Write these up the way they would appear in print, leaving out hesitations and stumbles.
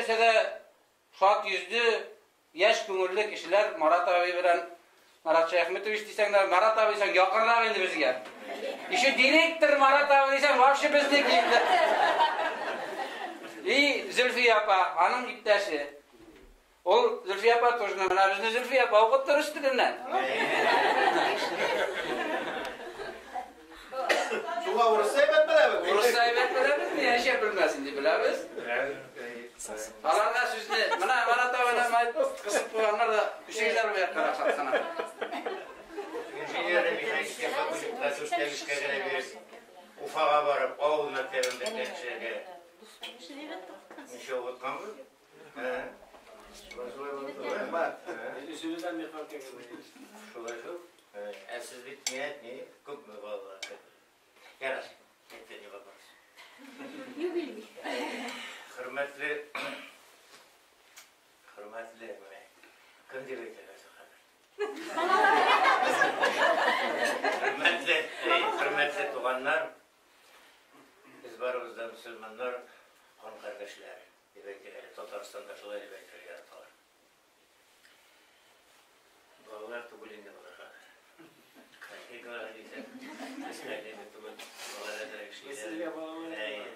Бөтенесе дә шат йөзле, яшь күңелле кешеләр. Марат абый белән Марат Шәяхметович дисәң дә, Марат абый дисәң якынрак инде безгә. Еще директор Марат абый дисәң, вообще безнеке инде. И Зөлфия апа, аның иптәше. Ул Зөлфия апа тоже менә безне Зөлфия апа укытты рус теленнән. Шуңа урысча әйбәт беләбез. Урысча әйбәт беләбез, ни әчә белмәсен дип беләбез. Аларга сүзне менә Марат абыйдан кысып куйганнар да күчегезләр бу якка рәхәт кына. Инженерно-механический факультетка дүрттән бишкә генә биреп, Уфага барып, авыл мәктәбен беткәнчегә ничә укытканбыз? Үзебездән механика генә. Шулай шул. Ә сез бит ни әйтми, күпме балалар. Ярар, это не вопрос. Юбилей. Хөрмәтле, хөрмәтле менә. Кем дип әйтергә соң хәзер? Хөрмәтле, хөрмәтле туганнар, без барыбыз да мөселманнар, кан кардәшләр дип әйтик әле, Татарстанда шулай дип әйтергә яраталар. Балалар түгел инде болар хәзер. Коллегалар дисәң, без коллега түгел, балалар әзрәк эшлиләр. Сезгә балалар. Әйе.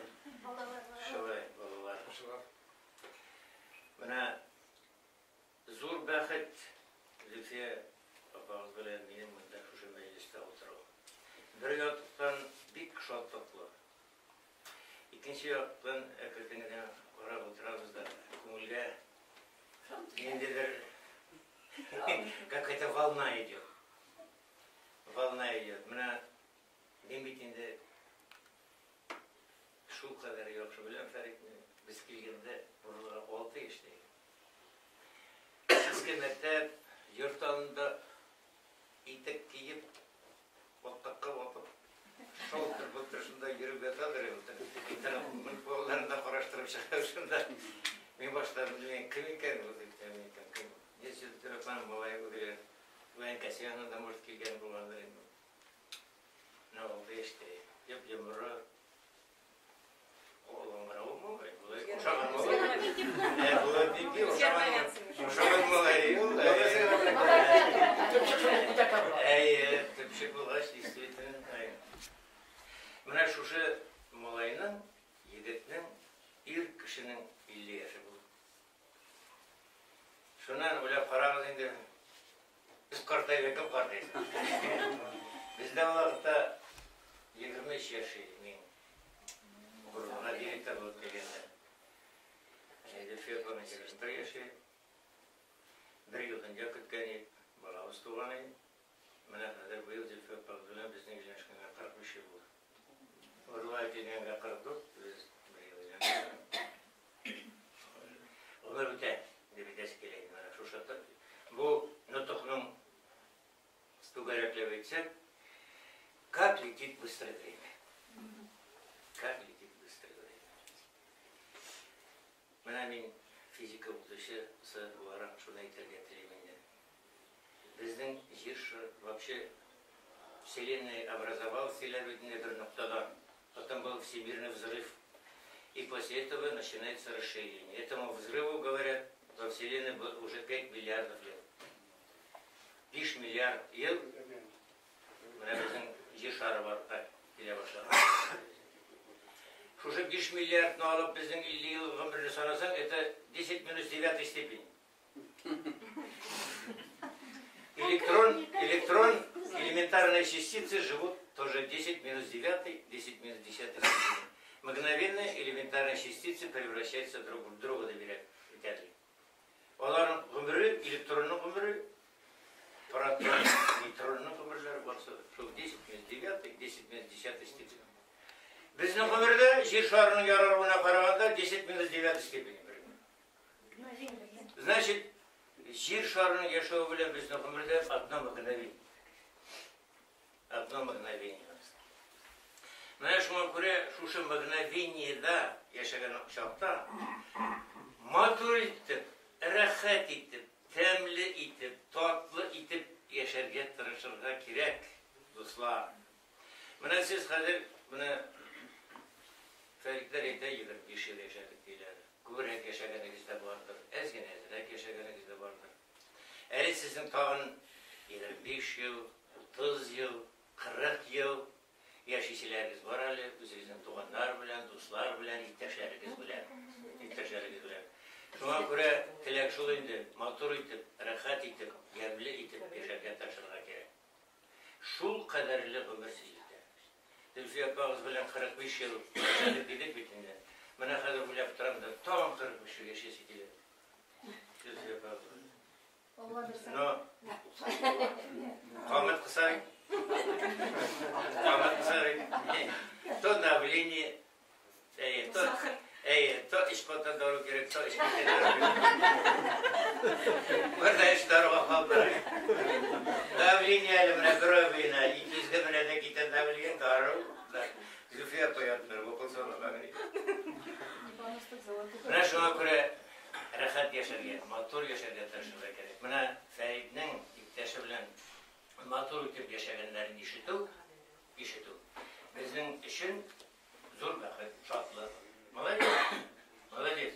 Шулай, балалар. Менә зур бәхет Зөлфия апагыз белән минем монда шушы мәҗлестә утыру. Бер яктан бик шатлыклы. Икенче яктан әкрен генә карап утырабыз да күңелгә ниндидер какая-то волна идет. Волна идет. Менә мин бит инде шул кадәр яхшы беләм Фәритне. Без килгәндә Бурлыга 6 яшьтә иде. Иске мәктәп йорт алдында итек киеп, ватакка ватып, шалтыр былтыр шунда йөреп ятадыр инде. Интернат балаларын да караштырып чыгып шунда. Мин башта белмәгән кем икән бу дип, кем икән, кем. Ничә телефон малай бу диләр. Бу әнкәсе янында может килгән булгандыр инде. Менә 6 яшьтә. Йоп-йомры. Олыңгырау малай. Болай ошаган малай. Ә, болай бик ошаган. Ошаган малай ул. Төпчек шуны күтәртә була. Әйе, төпчек булгач, действительно. Әйе. Менә шушы малайның, егетнең, ир кешенең 50 яше булды. Шуннан уйлап карагыз инде. Без картайган, кем картайсын? Бездә ул вакытта 23 яшь иде мин. Горурлыга директор булып килгәндә. Зөлфия апаның 21 яше. Бер ел дөнья көткән идек, балабыз туган иде. Менә хәзер быел Зөлфия апабыз белән безнең өйләнешкәнгә 45 ел булды. Горурлыга килгәнгә 44, без бер ел өйләнешкән. Гомер үтә, дип әйтәсе килә инде менә шушы бу нотыкның түгәрәкләп әйтсәк, как летит быстро время. Как летит быстро время. Менә мин физика укытучысы буларак шуны әйтергә телим инде. Безнең җир шары вообще Вселенная образовалась диләр бит инде бер ноктадан. Потом был всемирный взрыв. И после этого начинается расширение. Этому взрыву, говорят, во Вселенной было уже 5 миллиардов лет. 5 миллиард ел менә безнең җир шары барлыкка килә башлаган. Шушы 5 миллиардны алып безнең 50 ел гомерне санасаң, это 10 минус 9 степень. Электрон, электрон, элементарные частицы живут тоже 10 минус 9, 10 минус 10 степени. Мгновенно элементарные частицы превращаются друг в друга доверять. Аларның гомере, электронның гомере, протон, нейтронның гомерләре барсы шул 10 минус 9, 10 минус 10 степени. Безнең гомердә җир шарының яралуына караганда 10 минус 9 степени. Значит, җир шарының яшәве белән безнең гомердә одно мгновение. Одно мгновение. Менә шуңа күрә шушы мгновениедә яшәгән чакта матур итеп, рәхәт итеп, тәмле итеп, татлы итеп яшәргә тырышырга кирәк, дуслар. Менә сез хәзер менә Фәритләр әйтә 25 ел яшәдек диләр. Күбрәк яшәгәнегез дә бардыр, әз генә әзрәк яшәгәнегез дә бардыр. Әле сезнең тагын 25 ел, 30 ел, 40 ел яшиселәрегез бар әле, үзегезнең туганнар белән, дуслар белән, иптәшләрегез белән, иптәшләрегез белән. Шуңа күрә теләк шул инде, матур итеп, рәхәт итеп, ямьле итеп яшәргә тырышырга кирәк. Шул кадәрле гомер сездә. Зөлфия апагыз белән 45 ел яшәдек дидек бит инде. Менә хәзер уйлап торам да, тагын 45 ел яшисе килә. Зөлфия апагыз белән. Но камыт кысар. Камыт кысар. То давление, то, то эч ката дару кирәк, то эч китә дару кирәк. Бер дә эч даруга калдырыр. Давление әле менә бер ай буена, 200 гә менә дә китә давление, дару. Зөлфия апа ятмыр, акыл салырга. Менә шуңа күрә рәхәт яшәргә, матур яшәргә тырышырга кирәк. Менә Фәритнең иптәше белән матур итеп яшәгәннәрен ишетү, ишетү безнең өчен зур бәхет, шатлык. Молодец, молодец.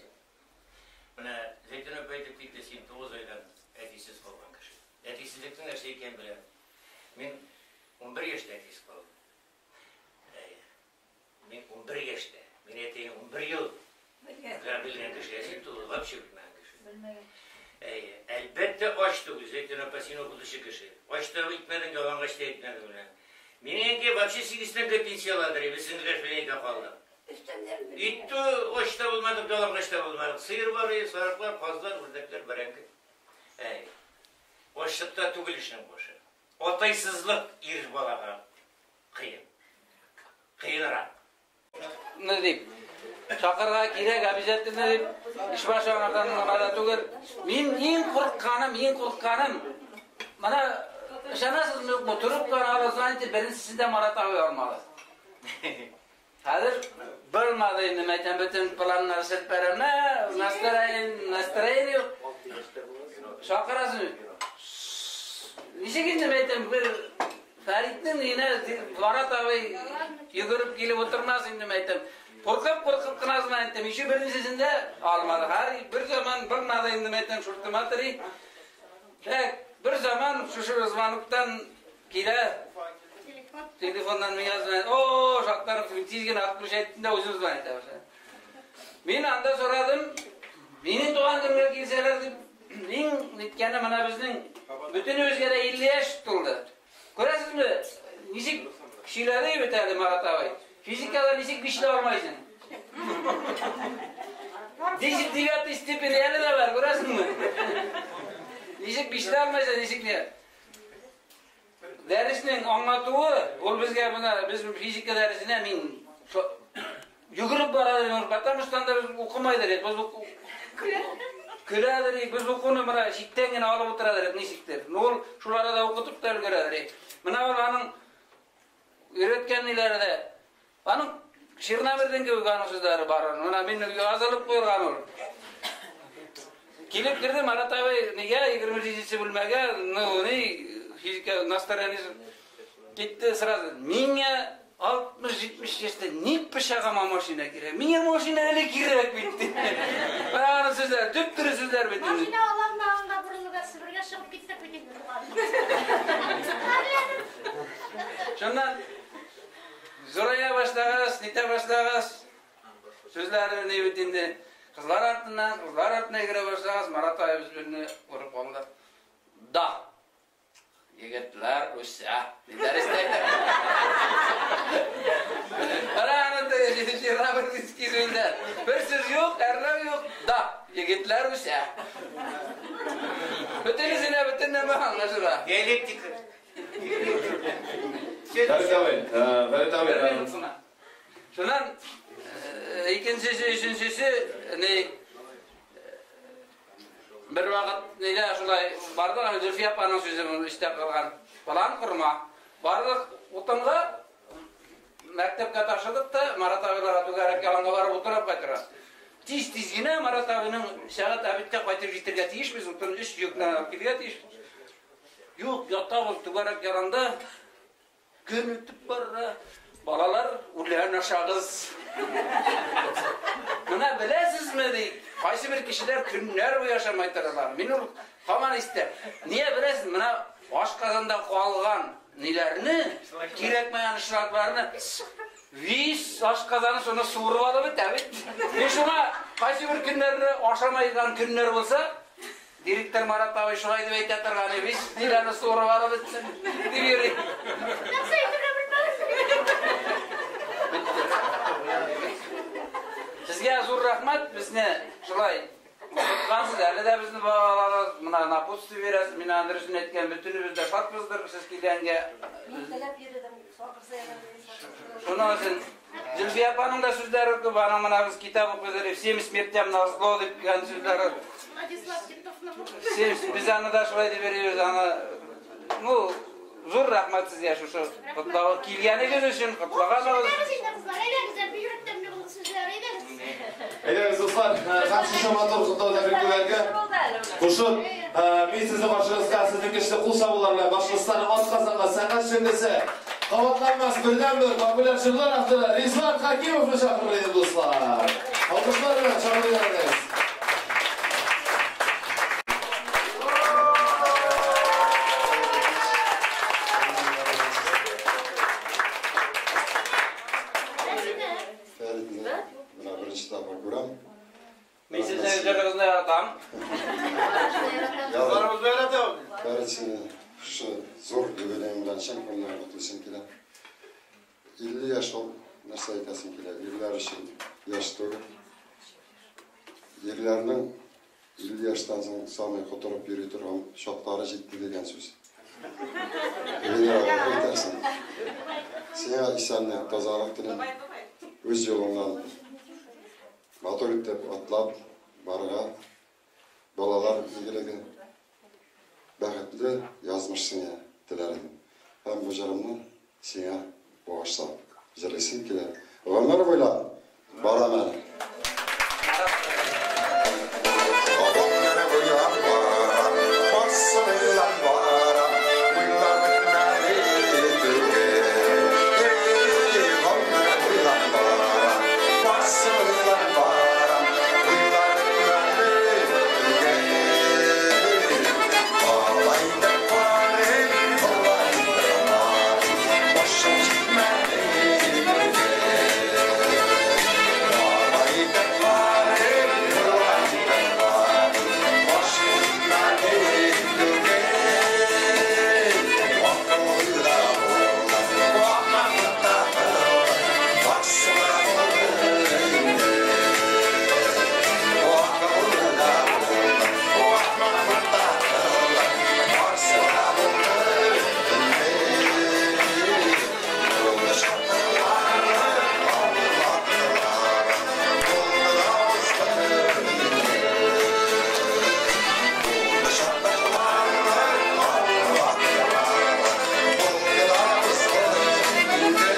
Менә Зәйтүн апа әйтеп китте, син 9 айдан әтисез калган кеше. Әтисезлекнең нәрсә икәнен беләм. Мин 11 яшьтә әтисез калдым. Мин 11 яшьтә. Мин әтием 11 ел белгән кеше, ә син тугыз вообще белмәгән кеше. Белмәгән. Әйе, әлбәттә ач түгел, Зәйтүн апа, син укытучы кеше. Ач та итмәдең, ялангач та итмәдең белән. Минем әнкәй вообще 8 тәңкә пенсия аладыр, без сеңелдәш белән өйдә калдык. Итте ач та булмадык, ялангач та булмадык. Сыер бар иде, сарыклар, казлар, үрдәкләр, бәрәңге. Әйе. Ачлыкта түгел эшнең башы. Атайсызлык ир балага кыен. Кыенрак. Ну дип, чакырырга кирәк обязательно дип, эш башы аңардан гына да түгел. Мин иң курыкканым, иң курыкканым, менә ышанасызмы юкмы, трубканы алып звоните, беренчесендә Марат абый алмады. Хәзер булмады инде, мәйтәм, бөтен планнар селпәрәмә, настроение, настроение юк. Чакырасың. Ничек инде мәйтәм, бер Фәритнең өенә Марат абый йөгереп килеп утырмас инде мәйтәм. Куркып-куркып кына звонить иттем. Еще беренчесендә алмады. Һәр бер заман булмады инде мәйтәм, шуртыматри. Так, бер заман шушы звоноктан килә. Телефон. Телефоннан миңа звонит. О, шатланып, тиз генә отключать иттем дә үзем звонить итә башладым. Мин анда сорадым, минем туган көнгә килсәләр дип, иң ниткәне менә безнең бөтенебезгә дә 50 яшь тулды. Күрәсезме, ничек сөйләде бит әле Марат абый. Физикада ничек бишле алмайсың? Десять девятый степень әле дә бар, күрәсеңме? Ничек бишле алмайсың, ничек не? Дәреснең аңлатуы, ул безгә менә без физика дәресенә мин йөгереп бара идем, потому что анда без укымайдыр идек, без көләдер идек, без укуны менә читтән генә алып утырадыр идек, ничектер. Ну, ул шул арада укытып та өлгерәдер идек. Менә ул аның өйрәткән ниләре дә, аның Ширнамирдин кебек аның сүзләре бар. Менә мин язылып куелган ул. Килеп керде Марат абый, нигә 27 бүлмәгә, ну, ни, физика настроение китте сразу. Миңа 60-70 яшьтә ни пычагыма машина кирәк? Миңа машина әле кирәк бит. Менә аның сүзләре, төп-төре сүзләр бит инде. Машина алам да анда борылырга Себергә чыгып киттек бит инде туган. Шуннан зурая башлагач, нитә башлагач, сүзләре ни бит инде. Кызлар артыннан, кызлар артына йөгерә башлагач, Марат абый безне күреп калды. Да. Егетләр үсә. Дәрестә әйтә. Ара аны Жирафовский сүзләр. Бер сүз юк, әрләү юк. Да, егетләр үсә. Бөтенесенә бөтен нәмә аңлашыла. Диалектика. Фәрит абый, Фәрит абый, Бер минут кына. Шуннан икенчесе, өченчесе, ни бер вакыт нидә шулай бардык, Зөлфия апаның сүзе истә калган. План корма. Бардык утынга, мәктәпкә ташыдык та, Марат абыйларга түгәрәк яланга барып утырып кайтырга. Тиз-тиз генә Марат абыйның сәгать обедка кайтып җитәргә тиешбез, утын өч йөкне алып килергә тиеш. Юк, ятабыз түгәрәк яланда. Көн үтеп бара. Балалар, үлән ашагыз. Менә беләсезме, ди, кайсы бер кешеләр көннәр буе ашамай торалар. Мин ул һаман истә. Нигә беләсез, менә ашказанда калган ниләрне, кирәкмәгән шлакларны вис ашказаны шуны суырып алып бетә бит. Мин шуңа кайсы бер көннәрне ашамайган көннәр булса, директор Марат абый шулай дип әйтә торган, вис ниләрне суырып алып бетсен дип йөри. Нәрсә әйтергә белмәдем. Сезгә зур рәхмәт, безне шулай укыткансыз, әле дә безне балаларга менә напутствие бирәсез. Мин аны дөресен әйткән, бөтенебез дә шатбыздыр сез килгәнгә. Мин теләп йөрдем, чакырса Шуның өчен Зөлфия апаның да сүзләре күп, аның менә без китап укыйбыз, всем смертям назло дип дигән сүзләре. Владислав Титовның. Всем, без аны да шулай дип йөрибез, аны, ну, зур рәхмәт сезгә шушы котлау килгәнегез өчен, котлаганыгыз. Әйдәгез инде, кызлар, әйдәгез, бигрәк тә миңа сүзләр, әйдәгез. Әйдәгез, дуслар, һәм шушы матур котлау тәбрикләргә кушып, мин сезнең каршыгызга сезнең көчле кул чабулар белән Башкортстанның атказанган сәнгать шәһәресе кабатланмас бердәнбер популяр җырлар авторы Ризван Хакимовны чакырыр идем, дуслар. Алкышлар белән чакырыйбыз. Рәсимә. Фәритне менә беренче тапкыр күрәм. Мин сезнең җырыгызны яратам. Ярый, Кызларыбызны ярата. Фәрит, сине шушы зур юбилеең белән чын күңелдән котлыйсым килә. 50 яшь ул, нәрсә әйтәсем килә, ирләр өчен яшь түгел. Ирләрнең 50 яшьтән соң самый котырып йөри торган чаклары җитте дигән сүз. Венера, әйтәсең. Сиңа исәнлек, тазалык телим. Үз юлыңнан матур итеп атлап барырга, балалар игелеге, бәхетле язмыш сиңа теләр идем. Һәм бу җырымны сиңа багышлап җырлыйсым килә. Гомер буйлап барам әле. Гомер буйлап барам, басымлап барам, уйлар бетмәде түгел. Эй, гомер буйлап барам, басымлап барам, уйлар бетмәде түгел. Алай да барып, алай да барып, башым җитмәде түгел. Алай да барып, алай да барып, башым җитмәде түгел. Акыллы да булдым, акыллы да булдым, барсына булдым инде. Акыллы да булдым, акыллы да булдым, барсына булдым инде. Булды шатлыклары, авырлыклары, булды да узды инде. Булды шатлыклары, авырлыклары, булды да узды инде.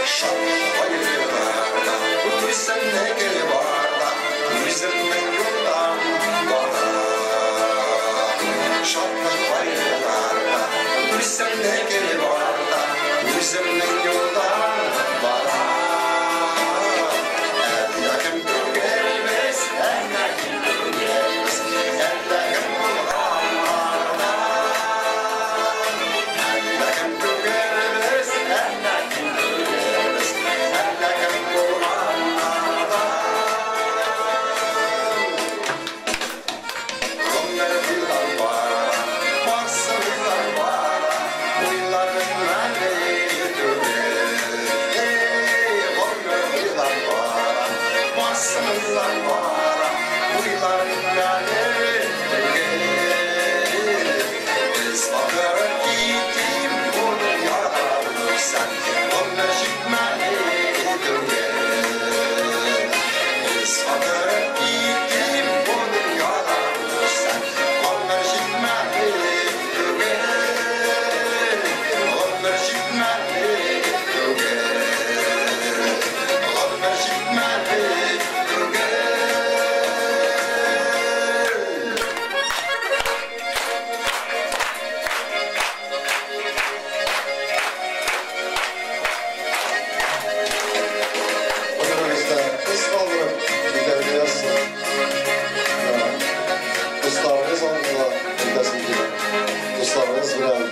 Шат үземнеке барда, үземнең юлдан барам. Шатлык кайгыларда, үземнеке барда, үземнең юлдан барам. Әллә кем түгелбез, әллә кем түгелбез, әллә кем булганнардан. Әллә кем түгелбез, әллә кем түгелбез, әллә кем булганнардан. Гомер буйлап барам, барсы буйлап барам, уйлар бетмәде түгел. Эй, гомер буйлап барам, барсы буйлап барам, уйлар бетмәде түгел. Без ахыры китим бу дөньяда үлсәм, гомер җитмәде түгел. Без ахыры китим бу дөньяда үлсәм, гомер җитмәде түгел. Гомер җитмәде түгел. Гомер җитмәде түгел. белән,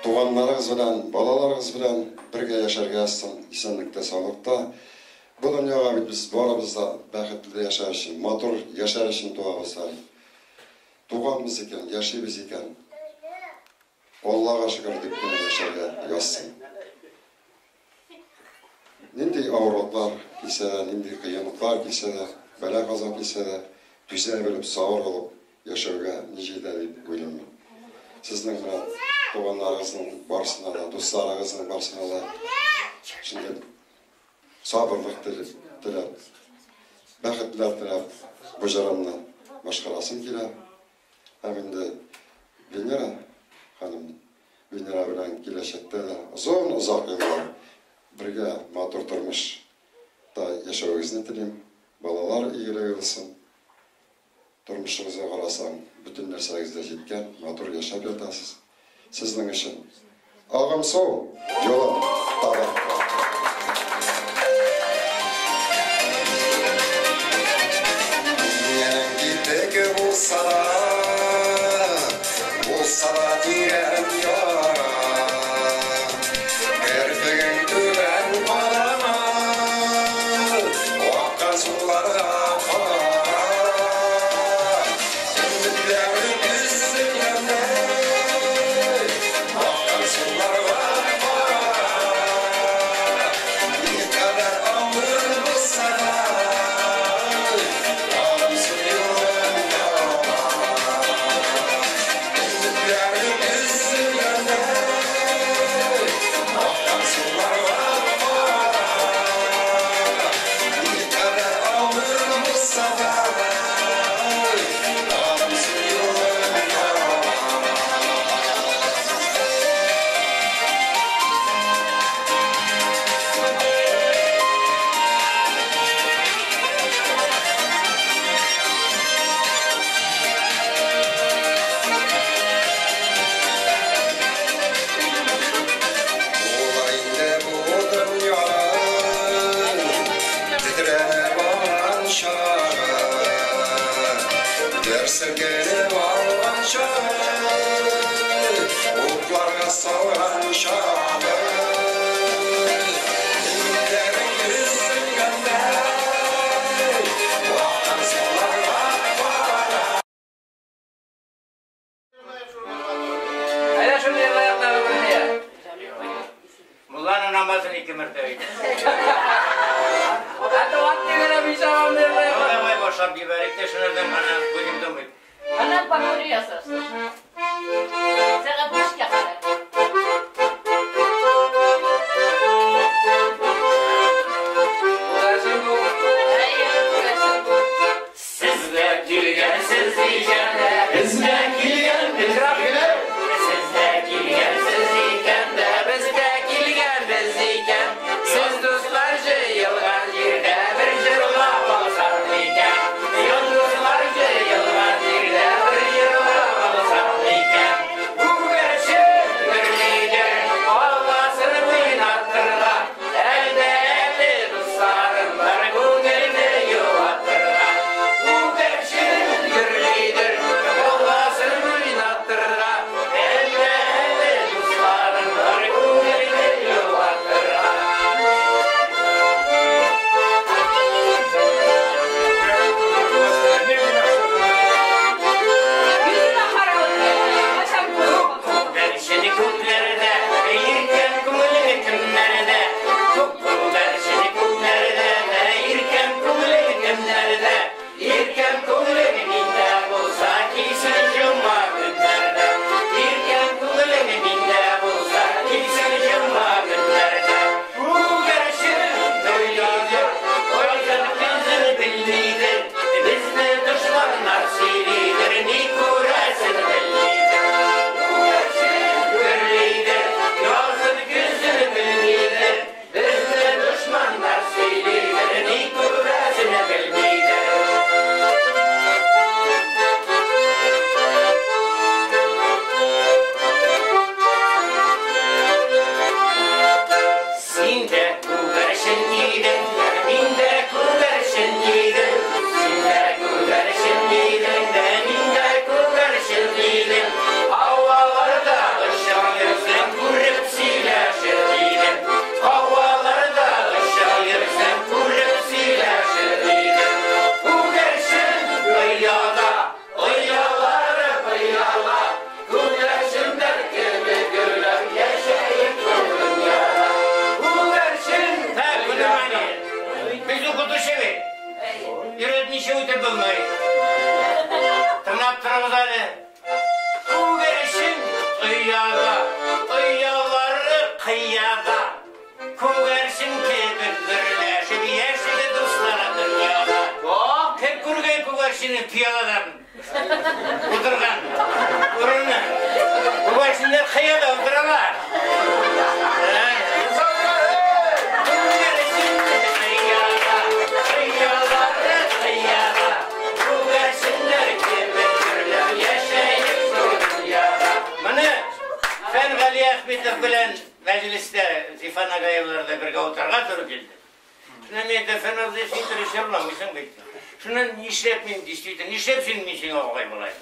туганнарыгыз белән, балаларыгыз белән бергә яшәргә язсын, исәнлектә, саулыкта. Бу дөньяга бит без барыбыз да бәхетле яшәр өчен, матур яшәр өчен туабыз әле. Туганбыз икән, яшибез икән. Аллага шөкер дип кенә яшәргә язсын. Нинди авырлыклар килсә дә, нинди кыенлыклар килсә дә, бәла-каза килсә дә, түзә белеп, сабыр булып яшәүгә ни җитә дип уйлыйм. Сезнең менә туганнарыгызның барысына да, дусларыгызның барысына да шундый сабырлык теләп, бәхетләр теләп бу җырымны башкарасым килә. Һәм инде Венера ханым, Венера белән киләчәктә дә озын-озак еллар бергә матур тормышта яшәвегезне телим. Балалар игелеге булсын. Тормышыгызга карасаң, бөтен нәрсәгез дә җиткән, матур яшәп ятасыз. Сезнең өчен Агымсу юлын таба. Дөньяның китеге булса да, булса да тирән яра. Керфегең түбән карама, аккан суларга кара. Өметләрең өзелгәндә, аккан суларга кара. Никадәр авыр булса да, агымсу юлын таба. Өметләрең өзелгәндә, аккан суларга кара. Никадәр авыр булса да, агымсу юлын таба. Булыр инде бу дөньяның тетрәнеп алган чагы, Дер селкенеп алган чагы, утларга салган чагы. Өметләрең өзелгәндә, аккан суларга кара. Әйдә шуны җырлыйк тагы берне. Мулланың намазын ике мәртәбә әйтә. Хәтта ват дигәнә мин чабам җырлыйк. Ну, давай башлап җибәрик тә, шунардан гына будем думать. Аннан попурри ясарсың. Сәгать 5-кә кадәр. Күгәрчен бу. Әйе, күгәрчен бу. Сезгә килгәнсез икән дә, безгә килгән, Тизрәк килеп. Сезгә килгәнсез икән дә, Безгә килгәнбез икән. Сез дуслар җыелган җирдә бер җырлап алсак икән. Йолдызлар җыелган җирдә бер җырлап алсак ояда, оялары кыяда. Күгәрчен кебек гөрләшеп яшиде дуслар дөньяда. О, кем күргән күгәрченне пыяладан утырган урыны? Күгәрченнәр кыяда утыралар. Күгәрчен кыяда, оялары кыяда. Күгәрченнәр кебек гөрләп яшәеп шул дөньяда. Моны Фән Галиәхметов белән мәҗлестә Зифа Нагаевларда бергә утырырга туры килде. Шуннан мин әйтәм, Фән абзый, син дөрес җырламыйсың бит. Шуннан нишләп мин действительно, нишләп син мин сиңа агай булайым?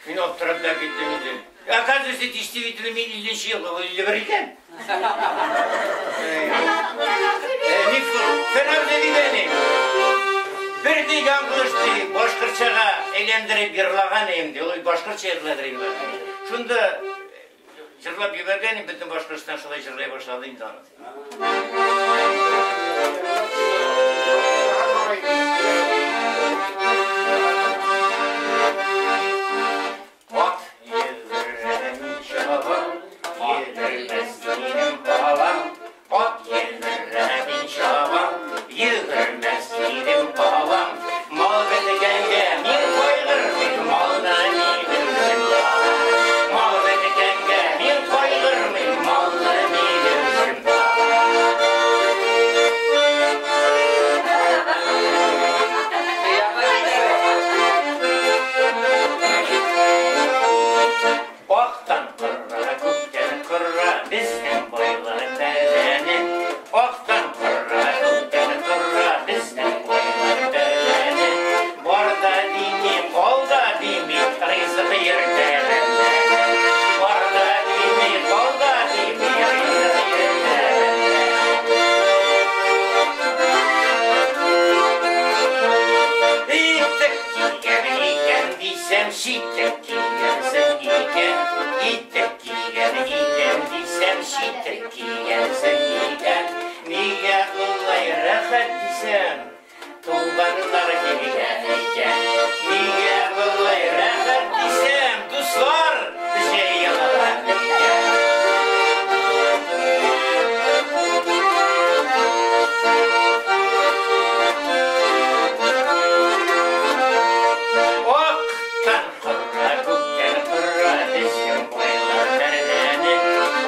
Мин аптырап та киттем инде. Оказывается, действительно, мин 50 елгы, ул 51 икән. Фән абзый дигәне. Бер ди яңгыш ди, башкортчага әйләндереп йырлаган инде, ул башкортча йырлады инде. Шунда җырлап җибәргән, бөтен Башкортстан шулай җырлый башлады инде аны. Ат йөгерә мин чабам, йөгермәс минем балам. Ат йөгерә мин чабам, йөгермәс минем балам. Мал беткәнгә мин кайгырмыйм, малны мин үзем табам. Мал беткәнгә мин кайгырмыйм, малны мин үзем табам. Актан кырра, күктән кырра, безнең байлар бәрәне. Актан кырра, күктән кырра, безнең байлар бәрәне. Бар да дими, кал да дими, ризык йөртә бәндәне. Бар да дими, кал да дими, ризык йөртә бәндәне. Итек кигән икән дисәм, читек кигәнсең икән. Итек кигән икән дисәм, читек кигәнсең икән. Нигә улай рәхәт дисәм, туганнар килгән икән. Нигә улай рәхәт дисәм, дуслар җыелган икән. Актан кырра, күктән кырра, безнең байлар бәрдәне.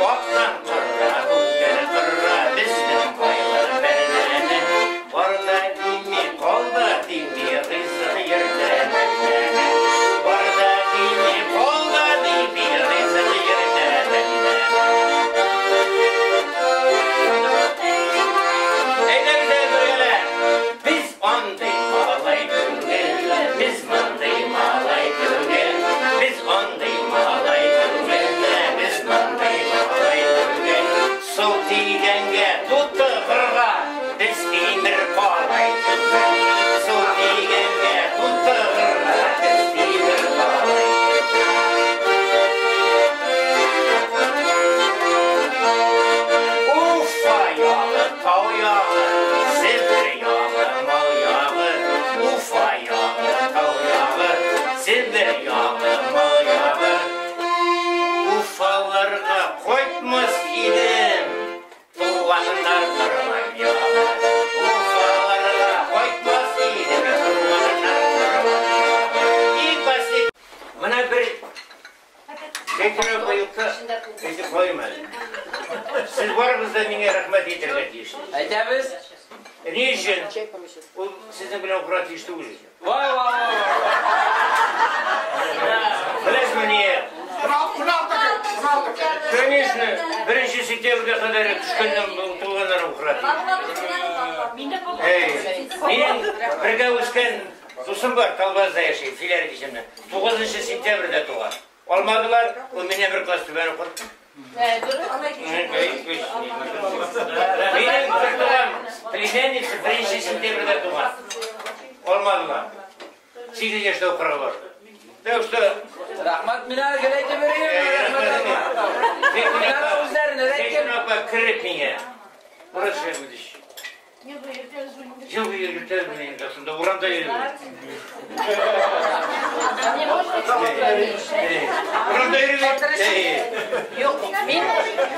Актан кырра, күктән кырра, безнең байлар бәрдәне. Бар да дими, кал да дими, ризык йөртә бәндәне. Бар да дими, кал да дими, ризык йөртә бәндәне. Әйдәгез бергәләп. Без андый малай түгел, без мондый малай түгел, без андый малай түгел, без мондый малай түгел. Су тигәнгә тутыгырга без тимер калай түгел. Су тигәнгә тутыгырга без тимер калай. Уфа ягы, тау ягы, Себер ягы, мал ягы. Уфа ягы, тау ягы, Себер ягы, мал ягы. Уфаларга кайтмас идем, туганнар торган ягы. Уфаларга кайтмас идем, туганнар торган ягы. И последний. Менә бер Зәйтүнә апа юкта, әйтеп куйыйм әле. Сез барыгыз да миңа рәхмәт әйтергә тиеш. Әйтәбез. Ни өчен? Ул сезнең белән укырга тиеш түгел. Вай, вай, вай. Беләсезме ния? Конечно, 1 сентябрьгә кадәр төшкәннән туганнар укырга тиеш. Эй, минем бергә үскән дусым бар, Талбазда яши, Филәрик исемле. 9 сентябрьдә туган. Алмадылар, ул миннән бер класс түбән укыды. Минем бер туган племянница 1 сентябрьдә туган. Алмадылар. 8 яшьтә укырга барды. Так что Рәхмәт, мин әле гел әйтеп йөрим. Рәхмәт. Мин әле үзләренә дә әйткән. Зәйтүнә апа кереп миңа. Мурат Шәйхетдинович, Ел буе йөртәбез инде, шунда урамда йөрибез. Урамда йөрибез. Юк, мин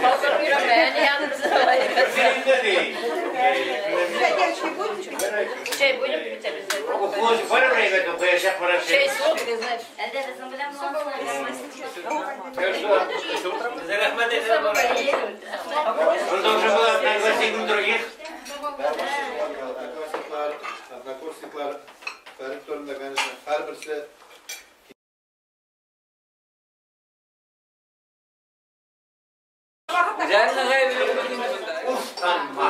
хәзер йөрәм, яныбызда. Чәй будем пить обязательно. Чәй сок, ты знаешь. Он должен был пригласить других. Однокурсниклар, Фәрит турында, конечно, һәрберсе Уфтанма.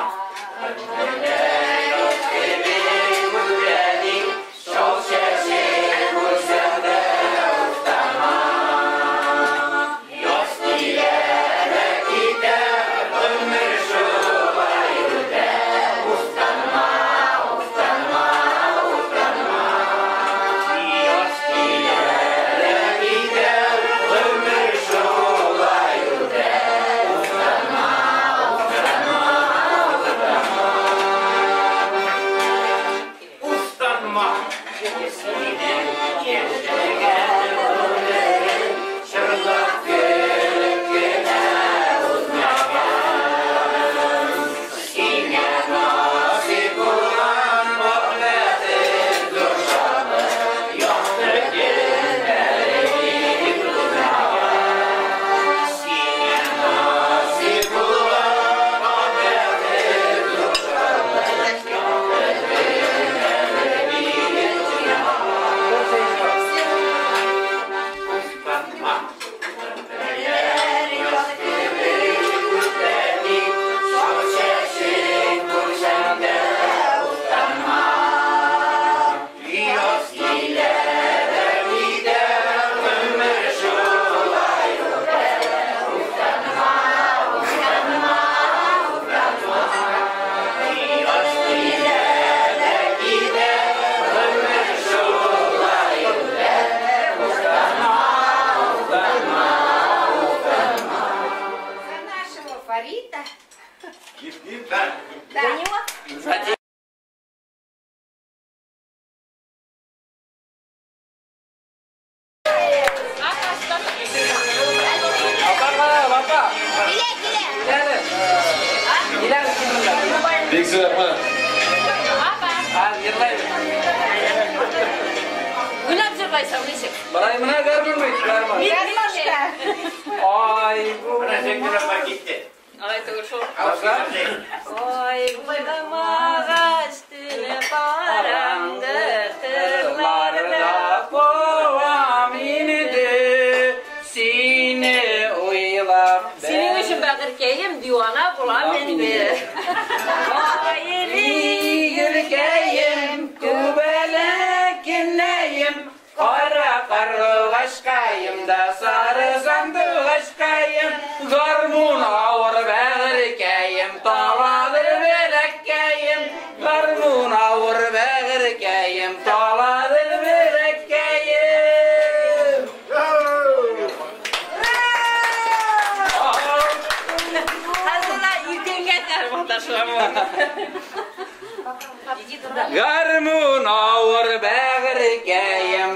Гармун авыр бәгырькәем.